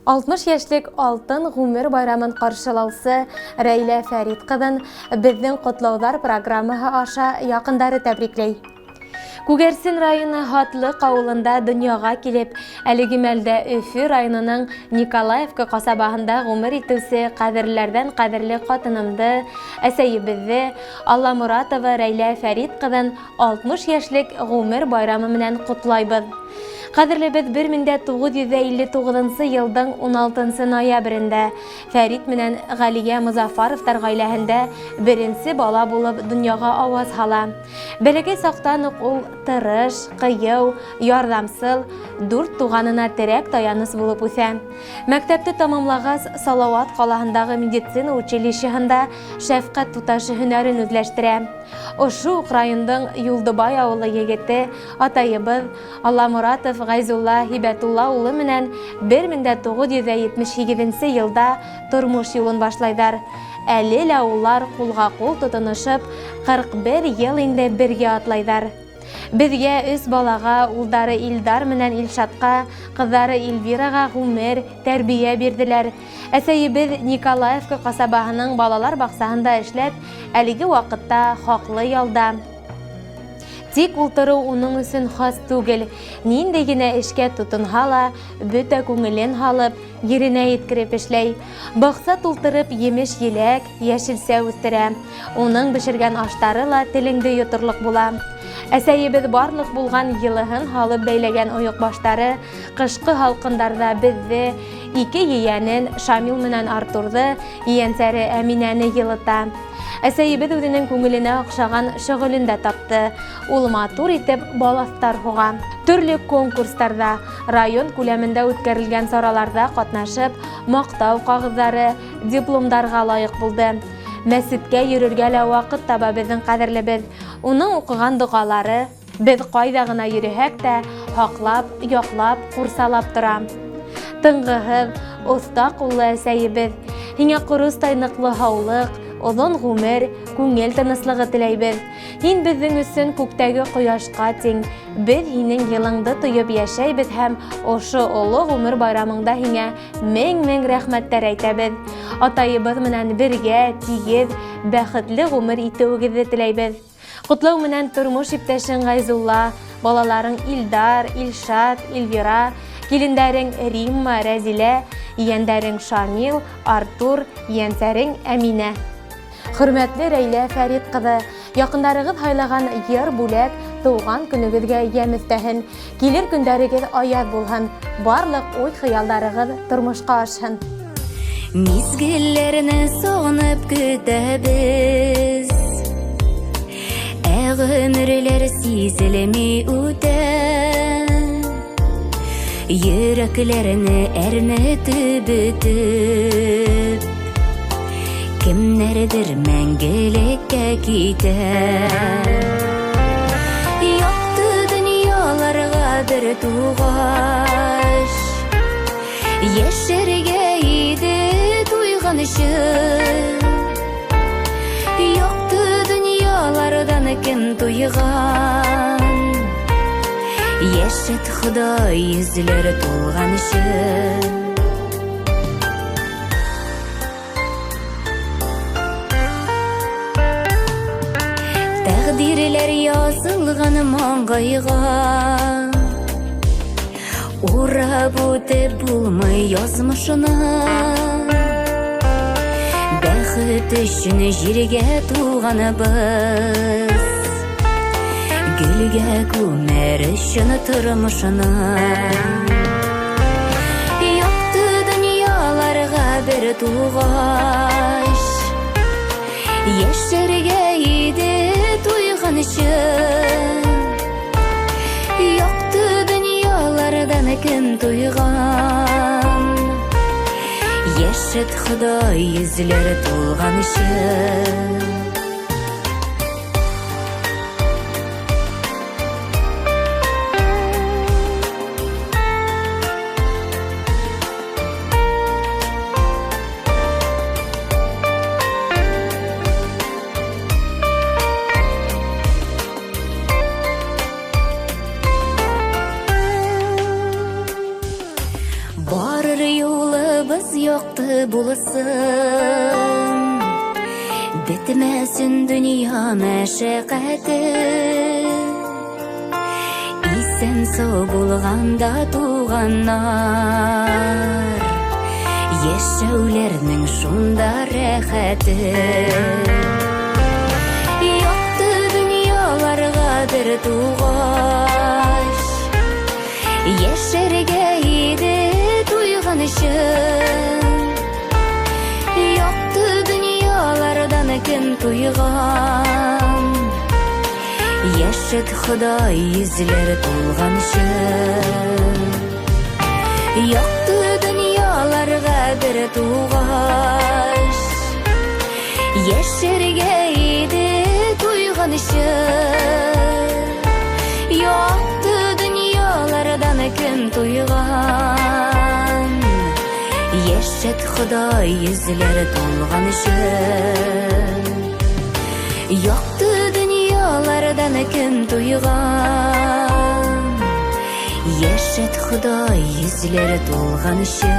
60 йәшлек алтын ғүмер байрамын ҡаршылаусы Рәйлә Фәрит ҡыҙын беҙҙең ҡотлауҙар программаһы аша яҡындары тәбрикләй. Күгәрсен районы Һатлыҡ ауылында донъяға килеп, әлеге мәлдә Өфө районының Николаевка ҡасабаһында ғүмер итеүсе ҡәҙерлеләрҙән ҡәҙерле ҡатынымды, әсәйебеҙҙе, Алламоратова Рәйлә Фәрит ҡыҙын 60 йәшлек ғүмер байрамы менән ҡотлайбыҙ. Ҡәҙерлебеҙ 1959 йылдың 16 ноябрендә Фәрит менән Ғәлиә Мозафаровтар ғаиләһендә беренсе бала булып донъяға ауаз һала. Бәләкәй саҡтан уҡ ул тырыш, ҡыйыу, ярҙамсыл, дүрт туғанына терәк таяныс булып үҫә. Мәктәпте тамамлағас, Салауат ҡалаһындағы медицина училищеһында шәфҡәт туташы һөнәрен үҙләштерә. Ошо уҡ райондың Юлдыбай ауылы егете, атайыбыҙ Алламоратов Ғәйзулла Һибәтулла улы менән 1978 йылда тормош юлын башлайҙар. Әле лә улар ҡулға ҡул тотоношоп, 41 йыл инде бергә атлайҙар. Беҙгә өс балаға, улдары Илдар менән Илшатҡа, ҡыҙҙары Эльвираға ғүмер, тәрбиә бирҙеләр. Әсәйебеҙ Николаевка ҡасабаһының балалар баҡсаһында эшләп, әлеге ваҡытта хаҡлы ялда. Тик ултырыу уның өсөн хас түгел. Ниндәй генә эшкә тотонһа ла, бөтә күңелен һалып, еренә еткереп эшләй. Баҡса тултырып емеш-еләк, йәшелсә үҫтерә. Уның бешергән аштары ла телеңде йоторлоҡ була. Әсәйебеҙ барлыҡ булған йылыһын һалып бәйләгән ойоҡбаштары ҡышҡы һалҡындарҙа беҙҙе, ике ейәнен, Шамил менән Артурҙы, ейәнсәре Әминәне йылыта. Әсәйебеҙ үҙенең күңеленә оҡшаған шөғөлөн дә тапты. Ул матур итеп балаҫтар һуға. Төрлө конкурстарҙа, район күләмендә үткәрелгән сараларҙа ҡатнашып, маҡтау ҡағыҙҙары, дипломдарға лайыҡ булды. Мәсеткә йөрөргә лә ваҡыт таба беҙҙең ҡәҙерлебеҙ. Уның уҡыған доғалары, беҙ ҡайҙа ғына йөрөһәк тә, һаҡлап, яҡлап, ҡурсалап тора. Тынғыһыҙ, оҫта ҡуллы әсәйебеҙ, һиңә ҡоростай ныҡлы һаулыҡ, оҙон ғүмер, күңел тыныслығы теләйбеҙ. Һин беҙҙең өсөн күктәге ҡояшҡа тиң. Беҙ һинең йылыңды тойоп йәшәйбеҙ һәм ошо оло ғүмер байрамыңда һиңә мең-мең рәхмәттәр әйтәбеҙ. Атайыбыҙ менән бергә, тигеҙ, бәхетле ғүмер итеүегеҙҙе теләйбеҙ. Ҡотлау менән тормош иптәшең Ғәйзулла, балаларың Илдар, Илшат, Эльвира, килендәрең Римма, Рәзилә, ейәндәрең Шамил, Артур, ейәнсәрең Әминә. Хөрмәтле Рәйлә Фәрит ҡыҙы, яҡындарығыҙ һайлаған йыр бүләк тыуған көнөгөҙгә йәм өҫтәһен. Килер көндәрегеҙ аяҙ булһын, барлыҡ уй-хыялдарығыҙ тормошҡа ашһын. Мизгелләрне сағынып көтәбеҙ, ә ғүмерләр сизелми үтә. Йөрәкләрне әрнетеп бөтөп, кемдәрҙер мәңгелеккә китә. Яҡты донъяларға бер туғас, йәшәргә иде туйғансы. Яҡты донъяларҙан кем туйған, йәшәт Хоҙай йөҙләр тулғансы. Тәҡдирләр яҙылған маңғайға, урап үтеп булмай яҙмышына. Бәхет өсөн ергә туғанбыҙ, гөлгә күмәр өсөн тормошона. Яҡты донъяларға бер туғас, йәшәргә иде туйғансы. Яҡты донъяларҙан кем туйған, йәшәт Хоҙай йөҙләр тулғансы. Барыр юлы якты булсын, бетмәсен дөнья мәшәкате. Исән сау булганда туганнар, яшәүләрнең шунда рәхәте. Якты дөньяларга бер тугач, яшәргә иде туйганчы. Якты дөньялардан кем туйган, яшәт Ходай йөзләре тулганчы. Якты дөньяларга бер тугач, яшәргә иде туйганчы. Якты дөньялардан кем туйган, яшәт Ходай йөзләре тулганчы. Якты дөньялардан кем туйган, яшәт Ходай йөзләре тулганчы.